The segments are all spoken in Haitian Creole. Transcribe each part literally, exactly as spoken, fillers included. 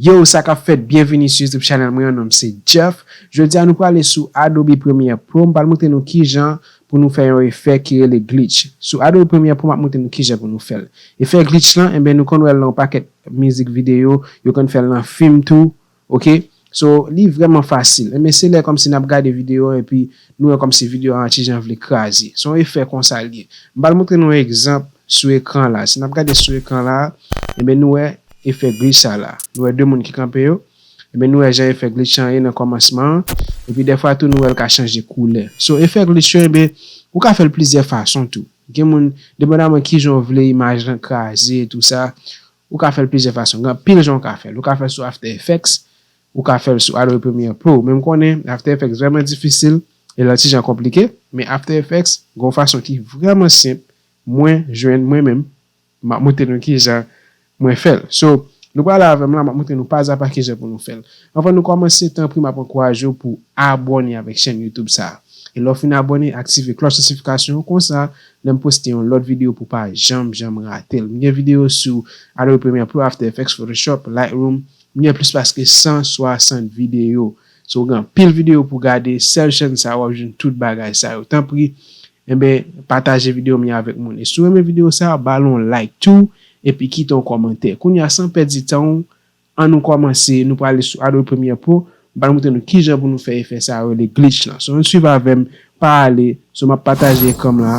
Yo, sa k ap fèt? Byenvini sou YouTube channel mwen, non m se Jeff. Jodi a nou prale sou Adobe Premiere Pro, m pral montre nou kijan pou nou fè yon efè ki rele glitch. Sou Adobe Premiere Pro, m ap montre nou kijan pou nou fè l. Efè glitch lan, enben nou konn wè l nan yon pakèt mizik videyo, yo konn fè l nan fim tou, oke? So, li vrèman fasil. Enben se lè kòmsi n ap gade videyo epi nou wè kòmsi videyo a yon ti jan vle kraze. Se yon efè konsa l ye. M pral montre nou yon egzanp sou ekran la. Si n ap gade sou ekran la, enben nou wè efè glitch sa la. Nou wè de moun ki kanpe yo. Enben nou wè jan efè glitch lan ye nan kòmansman an. Epi dèfwa tou nou wè l ka chanje koulè. So efè glitch yo, enben ou ka fè l plizyè fason tou. Gen moun, depandaman kijan w vle imaj lan kraze tou sa, ou ka fè l plizyè fason. Gen anpil jan w ka fè l. Ou ka fè l sou After Effects, ou ka fè l sou Adobe Premiere Pro. Men m konnen After Effects vrèman difisil, e l yon ti jan konplike, men After Effects gen yon fason ki vrèman senp, mwen jwenn mwen menm, m ap montre nou kijan mwen fè l. So, nou prale avè m la, m ap montre nou pa a pa kijan pou nou fè l. Anvan nou kòmanse, tanpri m ap ankouraje w pou abòne avèk chèn YouTube sa a. E lè w fin abòne, aktive klòch notifikasyon an, konsa, lè m poste yon lòt videyo pou pa janm, janm rate l. M gen videyo sou Adobe Premiere Pro, After Effects, Photoshop, Lightroom. M gen plis paske san swasant videyo. So, w gen anpil videyo pou gade, sèl chèn sa a, w ap jwenn tout bagay sa yo. Tanpri, enben, pataje videyo m yo avèk moun. E si w renmen videyo sa a, ba l yon like tou, epi kite yon kòmantè. Kounye a, san pèdi tan w, ann nou kòmanse, nou prale sou Adobe Premiere Pro, m pral montre nou kijan pou nou fè efè sa yo rele glitch lan. So, ann swiv avè m, pa ale, so m ap pataje ekran m la.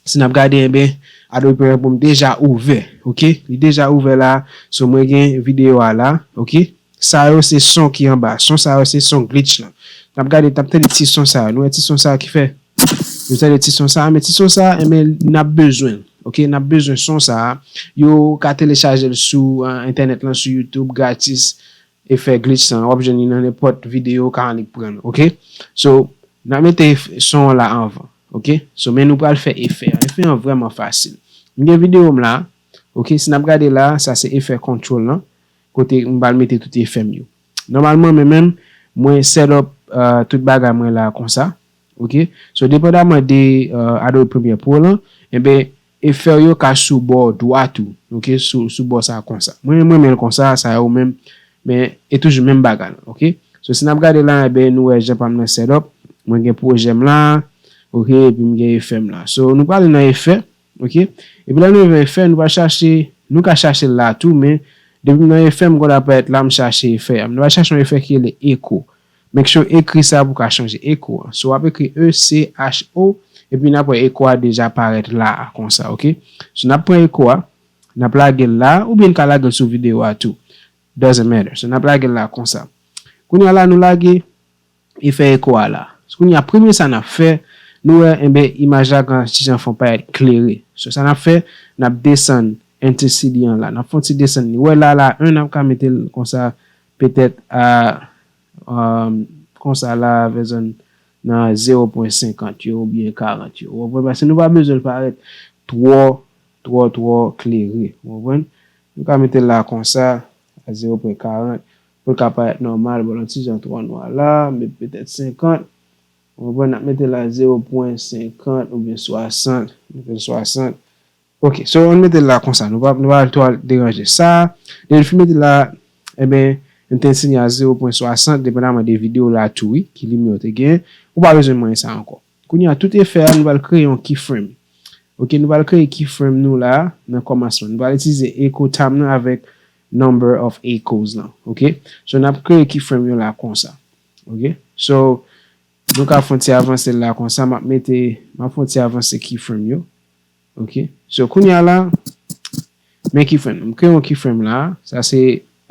Si n ap gade, enben, Adobe Premiere Pro m deja ouvè, oke? Li deja ouvè la, so mwen gen videyo a la, oke? Sa yo se son ki anba, son sa yo se son glitch lan. N ap gade, n ap tande ti son sa yo. Nou wè ti son sa yo ki fè? Nou tande ti son sa yo, men ti son sa yo, enben, n ap bezwen l, oke? N ap bezwen son sa yo. Yo ka telechaje l sou, uh, entènèt lan, sou YouTube, gratis. Efè glitch lan, w ap jwenn li nan nenpòt videyo, w ka annik pran l, oke? So, n ap mete son an la anvan, oke? So, men nou pral fè efè an. Efè an vrèman fasil. M gen videyo m la, oke? Si n ap gade la, sa se efè control lan, kote m pral mete tout efè m yo. Nòmalman, men menm, mwen set up, uh, tout bagay mwen la konsa, oke? So, depandaman de, uh, Adobe Premiere Pro lan, enben, efè yo ka sou bò dwat ou, oke? Sou, sou bò sa konsa. Mwen, mwen renmen l konsa, sa yo menm, men e toujou menm bagay lan, oke? So, si n ap gade la, enben, nou wè jan pa m nan set up, mwen gen pwojè m la, oke? Epi m gen efè m la. So, nou prale nan efè, oke? Epi lè nou rive efè, nou pral chache, nou ka chache l la tou, men depi m nan efè, m konn aparèt la, m chache efè a. Nou pral chache yon efè ki rele echo. Make sure ekri sa pou w ka chanje echo an. So, w ap ekri E C H O, epi n ap wè echo a deja parèt la a, konsa, oke? So, n ap pran echo a, n ap lage l la, oubyen n ka lage l sou videyo a tou. Doesn't matter. So, n ap lage l la konsa. Kounye a la, nou lage efè echo a la. So, kounye a, premye sa n ap fè, nou wè, enben, imaj la gen ti jan fè yon parèt klere. So, sa n ap fè, n ap desann intensity an la. N ap fè yon ti desann li. Wè la, la, en, n ap ka mete l konsa, petèt a, um, konsa la, vè zòn nan zewo pwen senkant yo oubyen karant yo. Ou konprann? Paske nou pa bezwen l parèt twò, twò, twò klere. Ou konprann? Nou ka mete l la konsa, a zewo pwen karant, pou l ka parèt nòmal, ba l yon ti jan twò nwa la, met petèt senkant. Ou konprann? N ap mete l a zewo pwen senkant oubyen swasant, mete l swasant. Oke, so, ann mete l la konsa. Nou pa, nou pa twò al deranje sa. Lè n fin mete l la, enben, nou te ensigne a zewo pwen swasant, depandaman de videyo la tou, wi, ki limyè w te gen. Ou pa bezwen mwayen sa ankò. Kounye a, tout efè a, nou pral kreye yon keyframe. Oke, nou pral kreye keyframe nou la, nan kòmansman. Nou pral itilize echo time nan avèk number of echoes lan. Oke? So, n ap kreye keyframe yo la konsa. Oke? So, nou ka fè yon ti avanse l la konsa. M ap mete, m ap fè yon ti avanse keyframe yo. Oke? So, kounye a la, men keyframe. M kreye yon keyframe la. Sa se,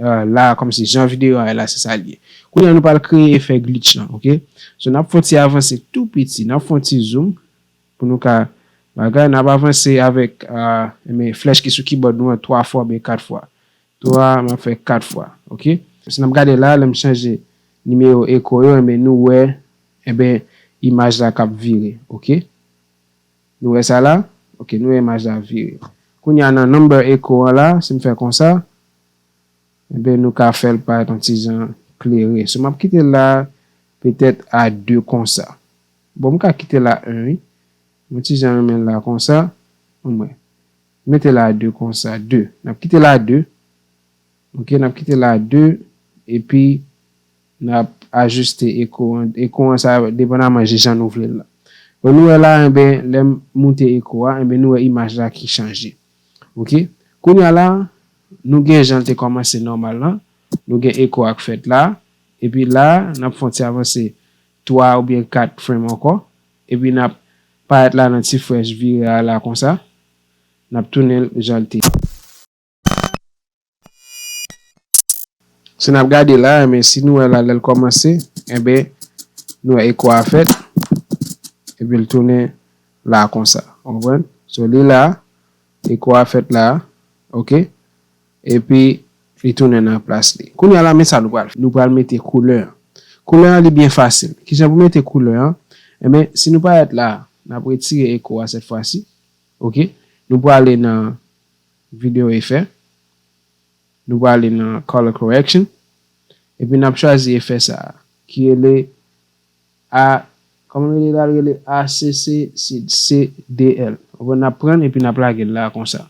euh, la, kòmsi jan videyo a ye la, se sa l ye. Kounye a, nou pral kreye efè glitch lan. Oke? So, n ap fè yon ti avanse tou piti. N ap fè yon ti zoom. Pou nou ka bagay, n ap avanse avèk, ah, enben, flèch ki sou kibòd nou an twa fwa oubyen kat fwa. Twa, m ap fè kat fwa, oke? Si n ap gade la, lè m chanje nimewo echo yo, enben, nou wè, enben, imaj la k ap vire, oke? Nou wè sa la? Oke, nou wè imaj la vire. Kounye a nan number echo an la, si m fè konsa, enben, nou ka fè l parèt yon ti jan klere. So, m ap kite l la, petèt a de konsa. Bon, m ka kite l a en, wi. Yon ti jan renmen l la konsa. Ann wè. Mete l a de konsa, de. N ap kite l a de. Ok, n ap kite la de, epi n ap ajiste eko an. Eko an sa depandaman de jan nou vle l la. Bon, nou wè la, enben, lè m moute eko a, enben, nou wè imaj la ki chanje. Ok? Kounye a la, nou gen jan l te kòmanse nòmal lan. Nou gen eko a k fèt la. Epi la, n ap fè yon ti avanse twa oubyen kat frame ankò. Epi n ap parèt la nan ti flèch vire a la konsa. N ap tounen l jan l te ye. Si n ap gade la, enben, si nou wè la, lè l kòmanse, enben, nou wè eko a fèt, epi l tounen la konsa. Ou konprann? So, li la, eko a fèt la, ok? Epi, li tounen nan plas li. Kounye a la, men sa nou pral fè. Nou pral mete koulè. Koulè an, li byen fasil. Kijan pou mete koulè an? Enben, si nou parèt la, n ap retire eko a sèt fwa si. Ok? Nou prale nan video efè. Nou prale nan color correction. Epi n ap chwazi efè sa a, ki rele A, kòman rele la? Rele A C C C D L. Ou konprann? N ap pran l epi n ap lage l la konsa.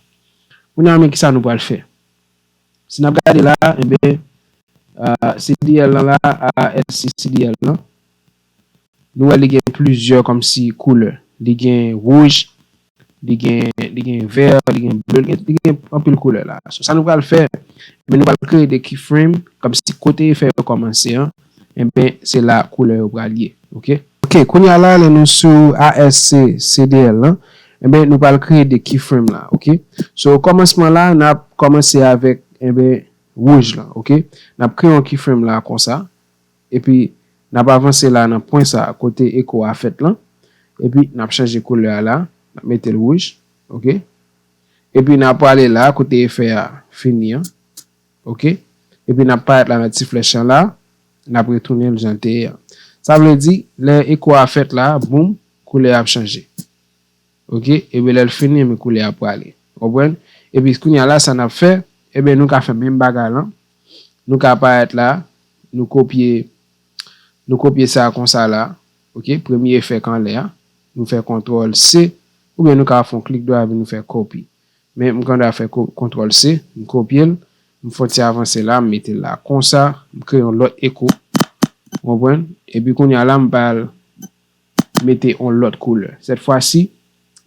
Kounye a, men kisa nou pral fè. Si n ap gade la, enben, ah, C D L lan la, A S C C D L lan, nou wè li gen plizyè kòmsi koulè. Li gen wouj, li gen, li gen vè, li gen ble, li gen, li gen anpil koulè la. So, sa nou pral fè, men nou pral kreye de keyframe, kòmsi kote efè yo kòmanse an, enben, se la koulè yo pral ye. Ok? Ok, kounye a la, lè nou sou A S C C D L lan, enben, nou pral kreye de keyframe la. Ok? So, kòmansman la, n ap kòmanse avèk, enben, wouj lan. Ok? N ap kreye yon keyframe la konsa. Epi, n ap avanse la nan pwen sa a, kote eko a fèt lan. Epi, n ap chanje koulè a la. N ap mete l wouj. Ok? Epi, n ap prale la, kote efè a fini an. Ok? Epi, n ap parèt la nan ti flèch lan la. N ap retounen l jan l te ye an. Sa vle di, lè eko a fèt la, boum, koulè a ap chanje. Ok? Ebyen, lè l fini, men koulè a prale. Ou konprann? Epi, kounye a la, sa n ap fè, ebyen, nou ka fè menm bagay lan. Nou ka parèt la, nou kopye, nou kopye sa konsa la. Ok? Premye efè k anlè a. Nou fè kontwòl C, oubyen nou ka fè yon klik dwat epi nou fè kopi. Men m konn fè ko-, kontwòl C, m kopye l, m fè yon ti avanse la, m mete l la konsa, m kreye yon lòt eko. Ou konprann? Epi kounye a la, m pral mete yon lòt koulè. Sèt fwa si,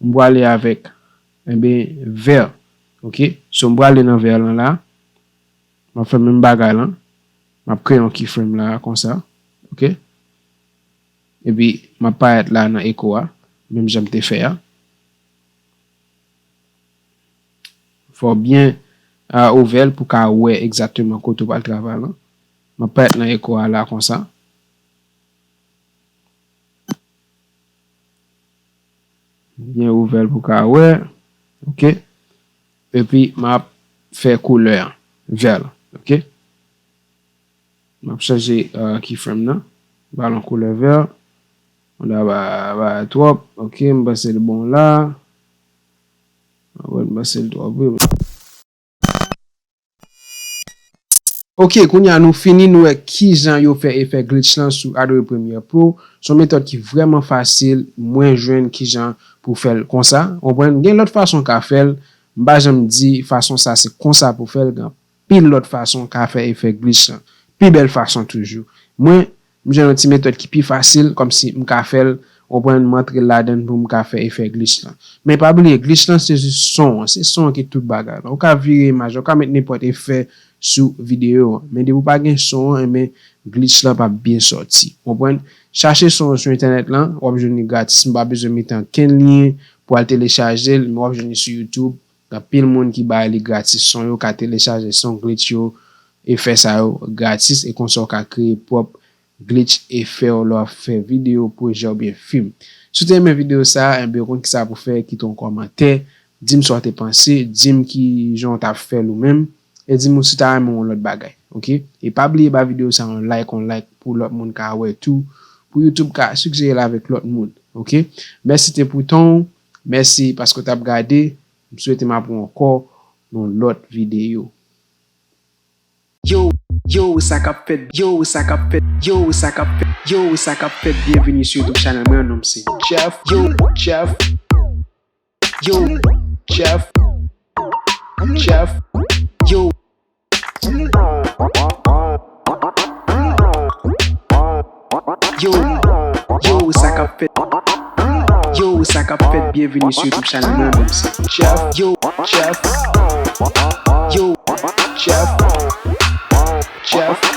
m prale avèk, enben, vè. Ok? So, m prale nan vè lan la. M ap fè menm bagay lan. M ap kreye yon keyframe la, konsa. Ok? Epi, m ap parèt la nan eko a, menm jan m te fè a. Fò w byen, ah, ouvè l pou w ka wè egzakteman kote w pral travay lan. M ap parèt nan eko a la konsa. Byen ouvè l pou w ka wè. Ok. Epi, m ap fè koulè an vè lan. Ok. M ap chanje, euh, keyframe nan. Ba l yon koulè vè. Ou la ba, ba twòp. Ok, m panse l bon la. Mwen, m panse l twòp wi. Ok, kounye a nou fini, nou wè kijan yo fè efè glitch lan sou Adobe Premiere Pro. Se yon metòd ki vrèman fasil, mwen jwenn kijan pou fè l konsa. Ou konprann? Gen lòt fason w ka fè l, m pa janm di fason sa se konsa pou fè l, gen anpil lòt fason w ka fè efè glitch lan. Pi bèl fason toujou. Mwen, m jwenn yon ti metòd ki pi fasil, kòmsi m ka fè l, ou konprann, m antre ladan l pou m ka fè efè glitch lan. Men pa bliye, glitch lan se jis son an, se son an ki tout bagay la. Ou ka vire imaj la, ou ka met nenpòt efè sou videyo an. Men depi w pa gen son an, enben, glitch lan p ap byen sòti. Ou konprann? Chache son an sou entènèt lan, w ap jwenn li gratis. M pa bezwen mete ankenn lyen pou al telechaje l, men w ap jwenn li sou YouTube. Gen anpil moun ki bay li gratis, son yo ka telechaje son glitch yo, efè sa yo gratis, e konsa w ka kreye pwòp glitch efè w lè w ap fè videyo, pwojè oubyen fim. Si w te renmen videyo sa a, enben, ou konn kisa pou fè, kite yon kòmantè, di m sa w te panse, di m ki jan w t ap fè l ou menm, e di m ou si w ta renmen yon lòt bagay, ok? E pa bliye ba videyo sa a yon like, yon like pou lòt moun ka wè tou, pou YouTube ka sijere l avèk lòt moun, ok? Mèsi te pou tan w, mèsi paske w t ap gade, m swete m ap wè w ankò nan yon lòt videyo. Yo, yo, sa k ap fèt, yo, sa k ap fèt, yo, sa k ap fèt, yo, sa k ap fèt, byenveni sou YouTube channel mwen, non m se Jeff, yo, Jeff, yo, Jeff, Jeff, yo. Yo, yo, sa k ap fèt? Yo, sa k ap fèt? Byenveni sou YouTube channel mwen menm, se Jeff. Yo, Jeff. Yo, Jeff. Jeff.